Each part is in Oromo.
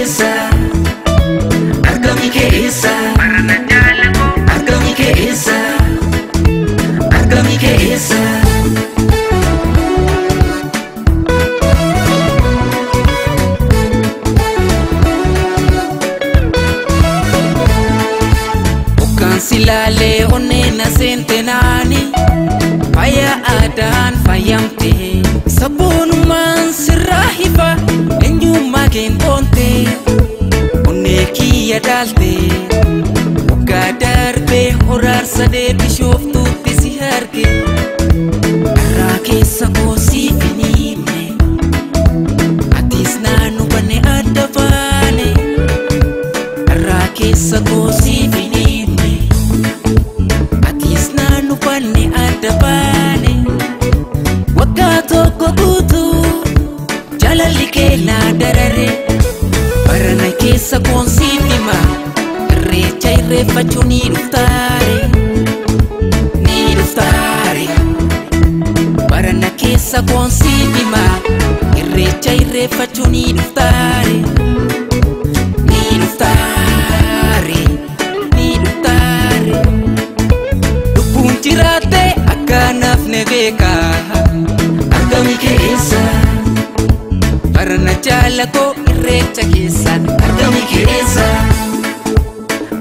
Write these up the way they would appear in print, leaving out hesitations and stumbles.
keessa, argami keessa, argami keessa, argami keessa. Silaalee onnee na seente naani fayyaa aadaan fayyamte sabboonummaan sirraa hifa eenyummaa keen qoonte onnee kiyya dhaalte waggaa darbee horaarsa deebishooftuutti si arge karaa keessa koo siif hin himne atis naannu banne adda baane karaa keessa koo siif hin himne. Waggaa tokko guutuu jaalalli kee na darare barana keessa koon siif hima irreecha irreeffachuu ni dhuftaare ni dhuftaare barana keessa koon siif hima irreecha irreeffachuu ni dhuftaare ni dhuftaare ni dhuftaare lubbuun jiraatte akka naaf ne beeka. Argami keessa, barana jaala koo irreecha keessatti. Argami keessa,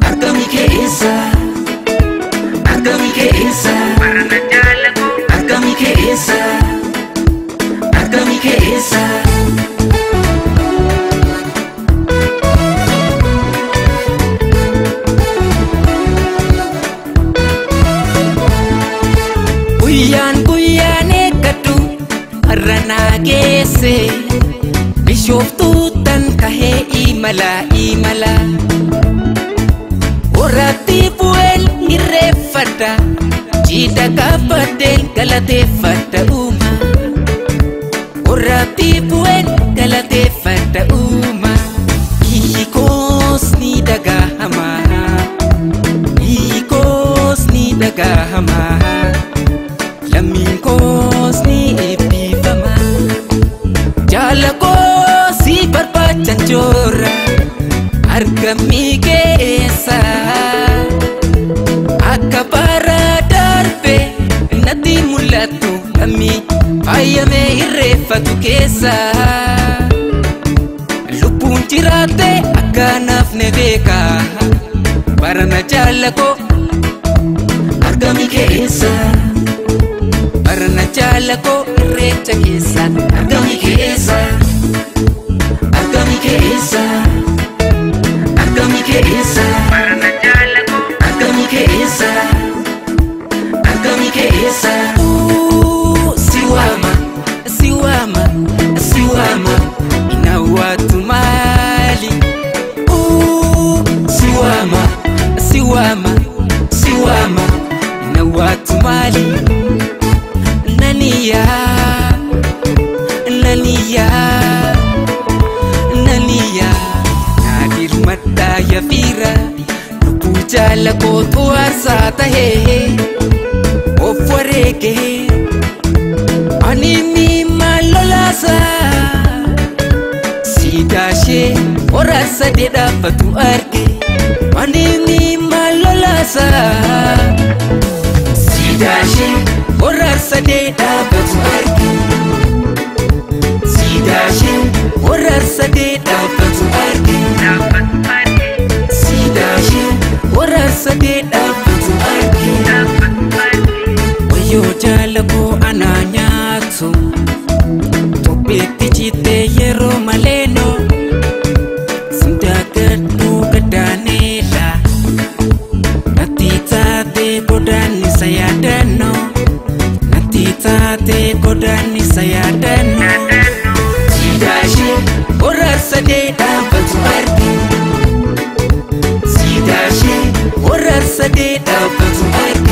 argami keessa, argami keessa, argami keessa, argami keessa. Guyyaan guyyaan eeggadhu har'a naa geesse bishooftuutan kahee imala imala horatti bu'een irreeffadha jiidha gaafadheen galateeffadha uuma horatti bu'een galateeffadha uuma hiikoos ni dhagahama hiikoos ni dhagahama. Lammiin koos ni eebbifama jaala koo si barbaachan joora argamii keessa akka bara darbe natti mul'attu lammii fayyamee irreeffatu keessa lubbuun jiraatte akka naaf ne beeka barana jaala koo argami keessa. Barana jaala koo irreecha keessatti. Argami keessa, argami keessa, argami keessa, argami keessa, argami keessa. Si waama, si waama, si waama, ina watu maali. Si waama, si waama, si waama, ina watu maali. Naniya, naniya, naniya. Naadir maddaa yafiira lubbuu jaala kootu aarsaa tahee of wareegee ani miimaan lolaasa siidaa ishee horaarsa dhaabbatu arge ani miimaan lolaasa siidaa ishee. Horaarsa dhaabbatu arge siidaa ishee horaarsa dhaabbatu arge siidaa ishee horaarsa dhaabbatu arge. Wayyoo jaala koo anaa nyaatu topheetti cittee yeroo maleenoo sindaagadhuu gaddaaneedha natti taatee godaannisa yaadannoo. Taatee godaannisa yaadannoo siidaa ishee horaarsa dhaabbatu arge siidaa ishee horaarsa dhaabbatu arge.